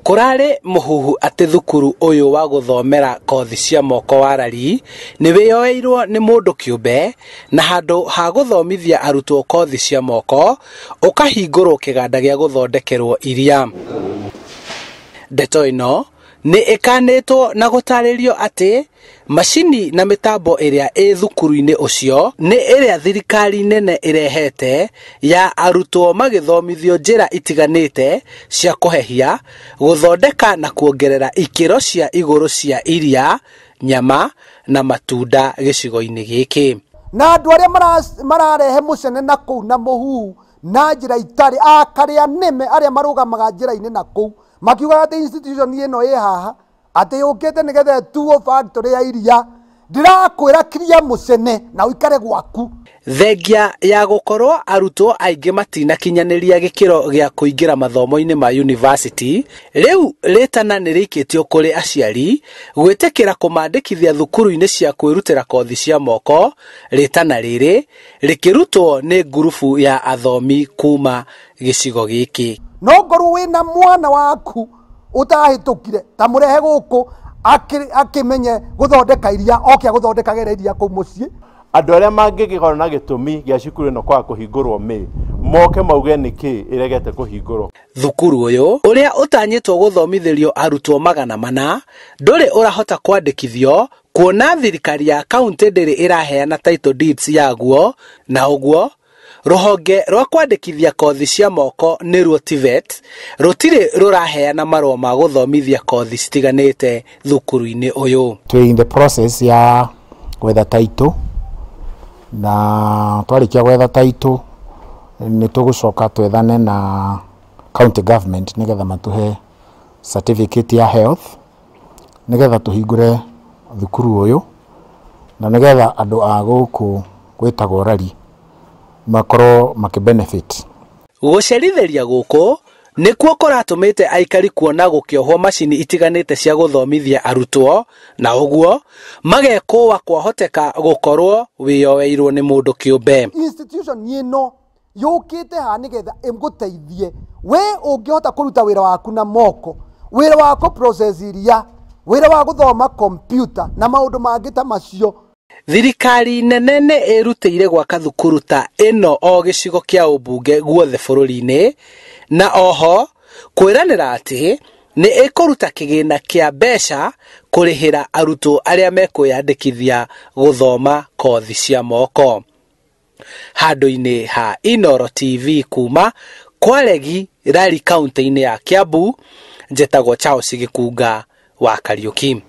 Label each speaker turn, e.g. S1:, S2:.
S1: Kũrarĩ mũhuhu atĩ thukuru ũyũ wa gũthomera kothi cia moko wa Rari nĩ wĩyoeirwo nĩ mũndũ kĩũmbe na handũ ha gũthomithia arutwo kothi cia moko ũkahingũrwo kĩganda gĩa gũthondekerwo iria. Ndeto ĩno nĩ ĩkanĩtwo na gũtarĩrio atĩ macini na mĩtambo ĩrĩa ĩ thukuru-inĩ ũcio nĩ ĩrĩa thirikari nene ĩrehete ya arutwo magĩthomithio njĩra itiganĩte cia kũhehia, gũthondeka na kuongerera ikĩro cia igũrũ cia iria, nyama na matunda gĩcigo-inĩ gĩkĩ.
S2: Na andũ arĩa mararehe mũcene na kũu na mũhuhu na njĩra itarĩ akarĩa nĩme arĩa marũgamaga njĩra-inĩ na kũu makiugaga atĩ institution ĩno ĩ haha atĩ yũkĩte nĩgetha ĩtuo factory ya iria. Ndĩrakwĩra kiria mũcene na ũikare gwaku.
S1: Thengia ya gũkorwo arutwo aingĩ matinakinyanĩria gĩkĩro gĩa kũingĩra mathomo-inĩ ma university, rĩu rĩtana nĩ rĩikĩtio kũrĩ aciari gwĩtĩkĩra kũmandĩkithia thukuru-inĩ cia kwĩrutĩra kothi cia moko. Rĩtana rĩrĩ rĩkĩrutwo nĩ ngurubu ya athomi kuma gĩcigo gĩkĩ.
S2: No ngorwo wĩna mwana waku ũtahĩtũkire ta mũrehe gũkũ akĩmenye gũthondeka iria oke agũthondekagĩra iria kũu mũciĩ.
S3: Andũ arĩa mangĩgĩkorwo na gĩtũmi gĩa cukuru ĩno kwaga kũhingũrwo May moke mauge nĩkĩ ĩregete kũhingũrwo.
S1: Thukuru ũyũ ũrĩa ũtanyĩtwo gũthomithĩrio arutwo 400 ndũrĩ ũrahota kwandĩkithio kuona thirikari ya kaunti ndĩrĩ ĩraheana title deeds yaguo, na ũguo rũhonge rwa kwandĩkithia kothi cia moko nĩruo TVET rũtirĩ rũraheana marũa ma gũthomithia kothi citiganĩte thukuru-inĩ ũyũ.
S4: Twĩ in the process ya gwetha title, na twarĩkia gwetha title nĩ tũgũcoka twethane na county government nĩgetha matũhe certificate ya health nĩgetha tũhingũre thukuru ũyũ na nĩgetha andũ a gũkũ gwĩtagwo Rari makorwo makĩ benefit.
S1: Gũcerithĩria gũkũ nĩkuo kũratũmĩte aikari kuona gũkĩohwo macini itiganĩte cia gũthomithia arutwo, na ũguo magekũa kwahoteka gũkorwo wĩyoeirwo nĩ mũndũ kĩũmbe.
S2: Institution ĩno yũkĩte haha nĩgetha ĩgũteithie we ũngĩhota kũruta wĩra waku na moko, wĩra wa kũ process iria, wĩra wa gũthoma computer na maũndũ mangĩ ta macio.
S1: Thirikari nene nĩ ĩrutĩire gwaka thukuru ta ĩno o gĩcigo kĩa ũmbunge guothe bũrũri-inĩ, na oho kwĩranĩra atĩ nĩ ĩkũruta kĩgĩna kĩa mbeca kũrĩhĩra arutwo arĩa mekwĩyandĩkithia gũthoma kothi cia moko. Handũ-inĩ ha Inooro TV kuma Kwaregi Rari kaunti-inĩ ya Kiambu, njetagwo Charles Gĩkunga wa Kariũki.